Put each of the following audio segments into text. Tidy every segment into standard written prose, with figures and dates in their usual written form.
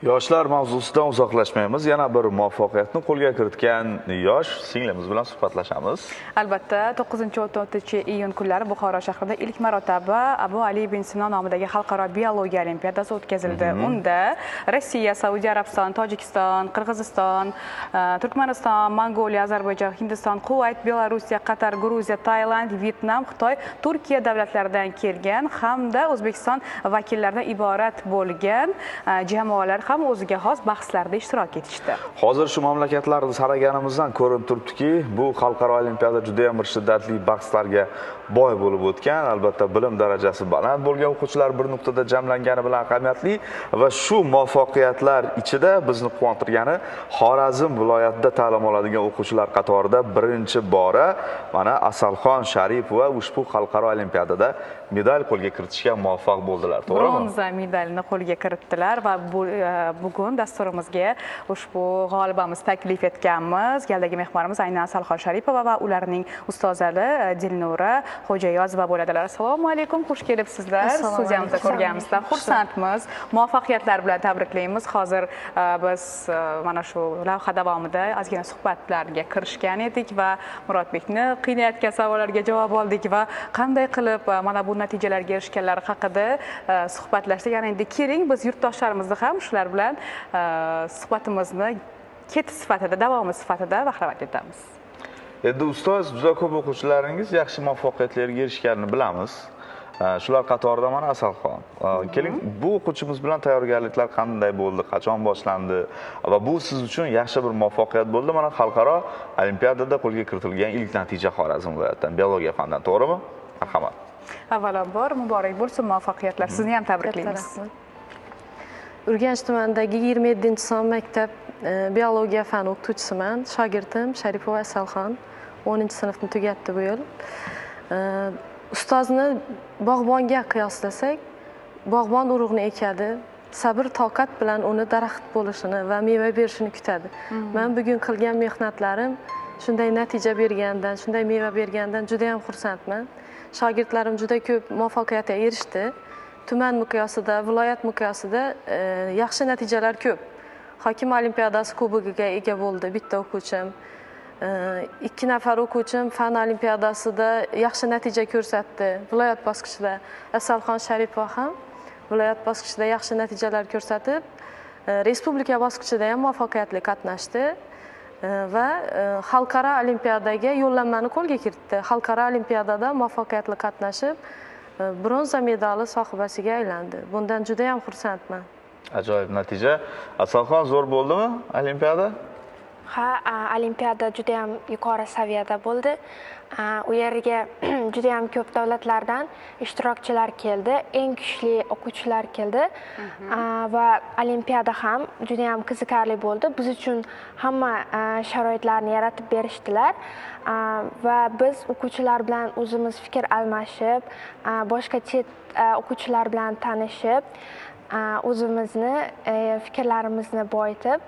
Yoshlar mavzusidan uzoqlashmaymiz. Yana bir muvaffaqiyatni qo'lga kiritgan yosh singlimiz bilan suhbatlashamiz. Albatta, 9-14 iyun kunlari Buxoro shahrida ilk marotaba Abu Ali ibn Sino nomidagi xalqaro biologiya olimpiadasi o'tkazildi. Unda Rossiya, Saudiya Arabistoni, Tojikiston, Qirg'iziston, Turkmaniston, Mongoliya, Ozarbayjon, Hindiston, Kuvayt, Belorussiya, Qatar, Gruziya, Tailand, Vyetnam, Xitoy, Turkiya davlatlaridan kelgan hamda O'zbekiston vakillaridan iborat bo'lgan jamoalar ham o'ziga xos bahslarda ishtirok etishdi. Hozir shu mamlakatlarni saraganimizdan ko'rinib turibdiki, bu xalqaro olimpiada juda ham bir shiddatli bahslarga boy bo'lib o'tgan. Albatta, bilim darajasi baland bo'lgan o'quvchilar bir nuqtada jamlangani bilan ahamiyatli va shu muvaffaqiyatlar ichida bizni quvontirgani Xorazm viloyatida ta'lim oladigan o'quvchilar qatorida birinchi bora mana Asalxon Sharipova ushbu xalqaro olimpiadada medal qo'lga kiritishga muvaffaq bo'ldilar, to'g'rimi? Bronza medalini qo'lga kiritdilar va bugun dasturimizga ushbu g'olibamiz taklif etganmiz. Galdagi mehmonimiz aynan Asalxon Sharipova va ularning ustozlari Dilnura Xo'jayozova bo'ladilar. Assalomu alaykum, xush kelibsizlar. Studiyamizda ko'rganimizdan xursandmiz. Muvaffaqiyatlar bilan tabriklaymiz. Hozir biz mana shu lavha davomida ozgina suhbatlarga kirishgan edik va Murodbekni qiynayotgan savollarga javob oldik va qanday qilib mana bu natijalarga erishganlari haqida suhbatlashdik. Yana endi keling, biz yurtdoshlarimizni ham shular bilan suhbatimizni keti sifatida, davomi sifatida bahramand etamiz. Endi ustoz, juda ko'p o'quvchilaringiz yaxshi muvaffaqiyatlarga erishganini bilamiz. Shular qatorida mana Asalxon. Keling, bu o'quvchimiz bilan tayyorgarliklar qanday bo'ldi, qachon boshlandi va bu siz uchun yaxshi bir muvaffaqiyat bo'ldi. Mana xalqaro olimpiadada qo'lga kiritilgan ilk natija Xorazm viloyatidan, biologiya fanidan, to'g'rimi? Marhamat. Avvalambor muborak bo'lsin muvaffaqiyatlar. Sizni ham tabriklaymiz. Urganch tumanidagi 27-son maktab biologiya fani o'qituvchisiman. Shogirdim Sharipova Asalxon 10-sinfni tugatdi bu yil. Ustozni bog'bonga qiyoslasak, bog'bon urug'ni ekadi, sabr toqat bilan uni daraxt bo'lishini va meva berishini kutadi. Men bugun qilgan mehnatlarim shunday natija berganidan, shunday meva berganidan juda ham xursandman. Shogirdlarim juda ko'p muvaffaqiyatga erishdi. Tuman miqyosida, viloyat miqyosida yaxshi natijalar ko'p. Hokim olimpiadasi kubogiga ega bo'ldi bitta o'quvchim. 2 nafar o'quvchim fan olimpiadasida yaxshi natija ko'rsatdi viloyat bosqichida. Asalxon Sharipova ham viloyat bosqichida yaxshi natijalar ko'rsatib, respublika bosqichida ham muvaffaqiyatli qatnashdi va xalqaro olimpiadaga yo'llanmani qo'lga kiritdi. Xalqaro olimpiadada muvaffaqiyatli qatnashib, bronza medali sohibasiga aylandi. Bundan juda ham xursandman. Ajoyib natija. Asalxon, zo'r bo'ldimi olimpiada? Ha, olimpiada juda ham yuqori saviyada bo'ldi. U yerga juda ham ko'p davlatlardan ishtirokchilar keldi, eng kuchli o'quvchilar keldi va olimpiada ham juda ham qiziqarli bo'ldi. Biz uchun hamma sharoitlarni yaratib berishdilar va biz o'quvchilar bilan o'zimiz fikr almashib, boshqa chet o'quvchilar bilan tanishib, o'zimizni fikrlarimizni boyitib,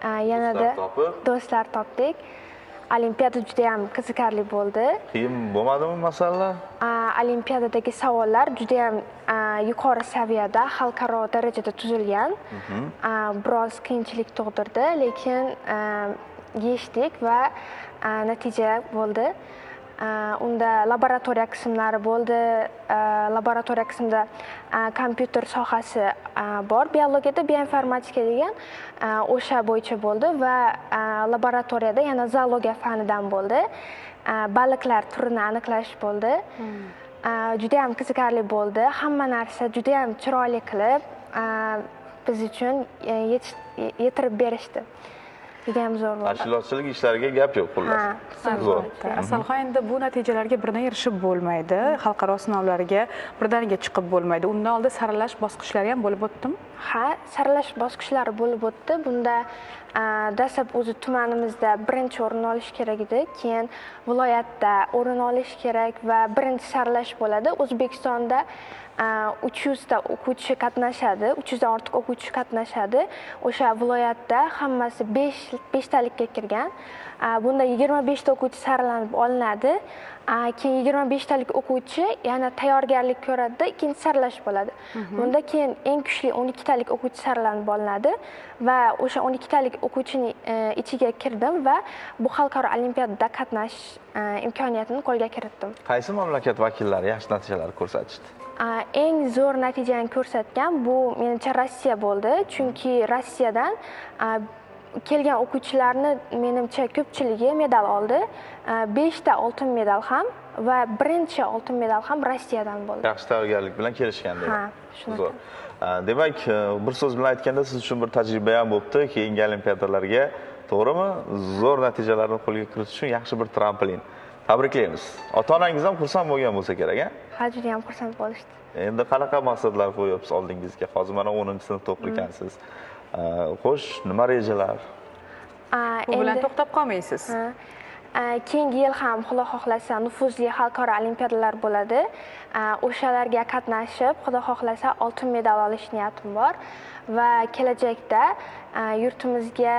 yanada do'stlar topdik. Olimpiada juda ham qiziqarli bo'ldi. Qiyin bo'lmadimi masalalar? Olimpiadadagi savollar juda ham yuqori saviyada, xalqaro darajada tuzilgan. Biroz qiyinchilik tug'dirdi, lekin yechdik va natija bo'ldi. Unda laboratoriya qismlari bo'ldi. Laboratoriya qismida kompyuter sohasi bor, biologiyada bioinformatika degan o'sha bo'yicha bo'ldi va laboratoriyada yana zoologiya fanidan bo'ldi. Baliqlar turini aniqlash bo'ldi. Juda ham qiziqarli bo'ldi. Hamma narsa juda ham chiroyli qilib biz uchun yetirib berishdi. Juda ham zo'r bo'ldi. Tashkilotchilik ishlariga gap yo'q, xullas. Zo'r. Asalxon, endi bu natijalarga birdan erishib bo'lmaydi. Xalqaro sinovlarga birdaniga chiqib bo'lmaydi. Undan oldin saralash bosqichlari ham bo'lib o'tdimi? Ha, saralash bosqichlari bo'lib o'tdi. Bunda dastlab o'zi tumanimizda birinchi o'rin olish kerak edi, keyin viloyatda o'rin olish kerak va birinchi saralash bo'ladi. O'zbekistonda 300 ta o'quvchi qatnashadi, 300 dan ortiq o'quvchi qatnashadi. O'sha viloyatda hammasi 5 beshtalikka kirgan. Bunda 25 ta o'quvchi saralanib olinadi. Keyin 25 talik o'quvchi yana tayyorgarlik ko'radida, ikkinchi saralash bo'ladi. Bunda keyin eng kuchli 12 talik o'quvchi saralanib olinadi va o'sha 12 talik o'quvchining ichiga kirdim va bu xalqaro olimpiadada qatnashish imkoniyatini qo'lga kiritdim. Qaysi mamlakat vakillari yaxshi natijalar ko'rsatishdi? Eng zo'r natijani ko'rsatgan bu menimcha Rossiya bo'ldi, chunki Rossiyadan kelgan o'quvchilarni menimcha ko'pchiligi medal oldi. 5 ta oltin medal ham va birinchi oltin medal ham Rossiyadan bo'ldi. Yaxshi tayyorgarlik bilan kelishgan demak. Ha, shunaqa. Demak, bir so'z bilan aytganda siz uchun bir tajriba ham bo'libdi, keyingi olimpiadalarga, to'g'rimi? Zo'r natijalarni qo'lga kiritish uchun yaxshi bir trampolin. Tabriklaymiz. Ota-onangiz ham xursand bo'lgan bo'lsa kerak, a? Ha, juda ham xursand bo'lishdi. Endi qanaqa maqsadlar qo'yapsiz oldingizga? Hozir mana 10-sinfda o'qir ekansiz. Xo'sh, nima rejalar? Bu bilan to'xtab qolmaysiz. Keyingi yil ham Xudo xohlasa nufuzli xalqaro olimpiadalar bo'ladi. O'shalarga qatnashib, Xudo xohlasa oltin medal olish niyatim bor va kelajakda yurtimizga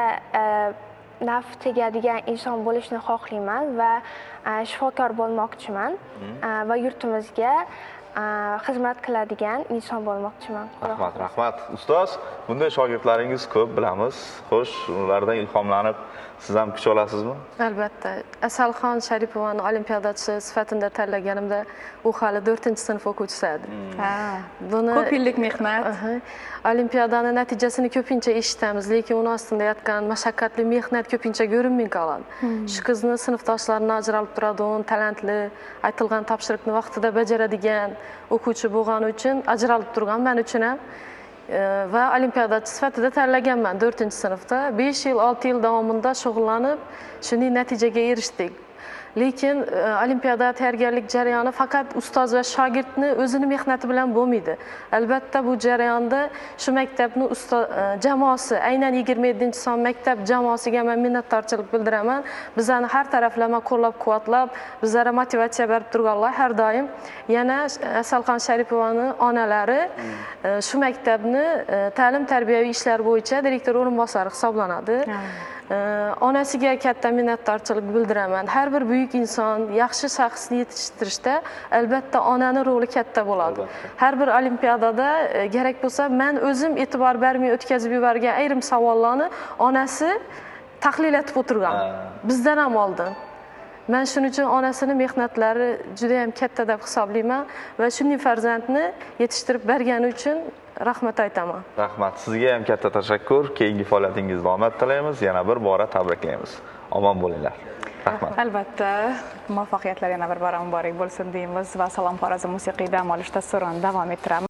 naf tegadigan inson bo'lishni xohlayman va shifokor bo'lmoqchiman va yurtimizga xizmat qiladigan inson bo'lmoqchiman. Rahmat, rahmat. Ustoz, bunday shogirdlaringiz ko'p bilamiz. Xo'sh, ulardan ilhomlanib siz ham kuch olasizmi? Albatta. Asalxon Sharipovani olimpiadachi sifatida tanlaganimda u hali 4-sinf o'quvchisi edi. Buni ko'p yillik mehnat. Olimpiadani natijasini ko'pincha eshitamiz, lekin uni ostida yotgan mashaqqatli mehnat ko'pincha ko'rinmay qoladi. Shu qizni sinfdoshlaridan ajralib turadigan, talantli, aytilgan topshiriqni vaqtida bajaradigan o'quvchi bo'lgani uchun ajralib turgan men uchun ham va olimpiadachi sifatida tanlaganman 4-sinfda. 5 yil, 6 yil davomida shug'ullanib, shunday natijaga erishdik. Lekin olimpiada tayyorgarlik jarayoni faqat ustoz va shogirdni o'zini mehnati bilan bo'lmaydi. Albatta bu jarayonda shu maktabni jamoasi, aynan 27-son maktab jamoasiga men minnatdorchilik bildiraman. Bizlarni har taraflama qo'llab-quvvatlab, bizlarga motivatsiya berib turganlar har doim. Yana Asalxon Sharipovani onalari shu maktabni ta'lim-tarbiyaviy ishlar bo'yicha direktor o'rinbosari hisoblanadi. Onasiga katta minnatdorchilik bildiraman. Har bir buyuk inson, yaxshi shaxsni yetishtirishda albatta onani roli katta bo'ladi. Har bir olimpiadada kerak bo'lsa, men o'zim e'tibor bermay o'tkazib yuborgan ayrim savollarni onasi tahlil etib o'tirgan. Bizdan ham oldin. Men shuning uchun onasini mehnatlari juda ham katta deb hisoblayman va shunday farzandni yetishtirib bergani uchun rahmat aytaman. Rahmat. Sizga ham katta tashakkur. Keyingi faoliyatingizda omad tilaymiz. Yana bir bora tabriklaymiz. Omon bo'linglar. Rahmat. Albatta, muvaffaqiyatlar yana bir bora muborak bo'lsin deymiz va Salom Xorazm musiqiy dam olish dasturini davom ettiramiz.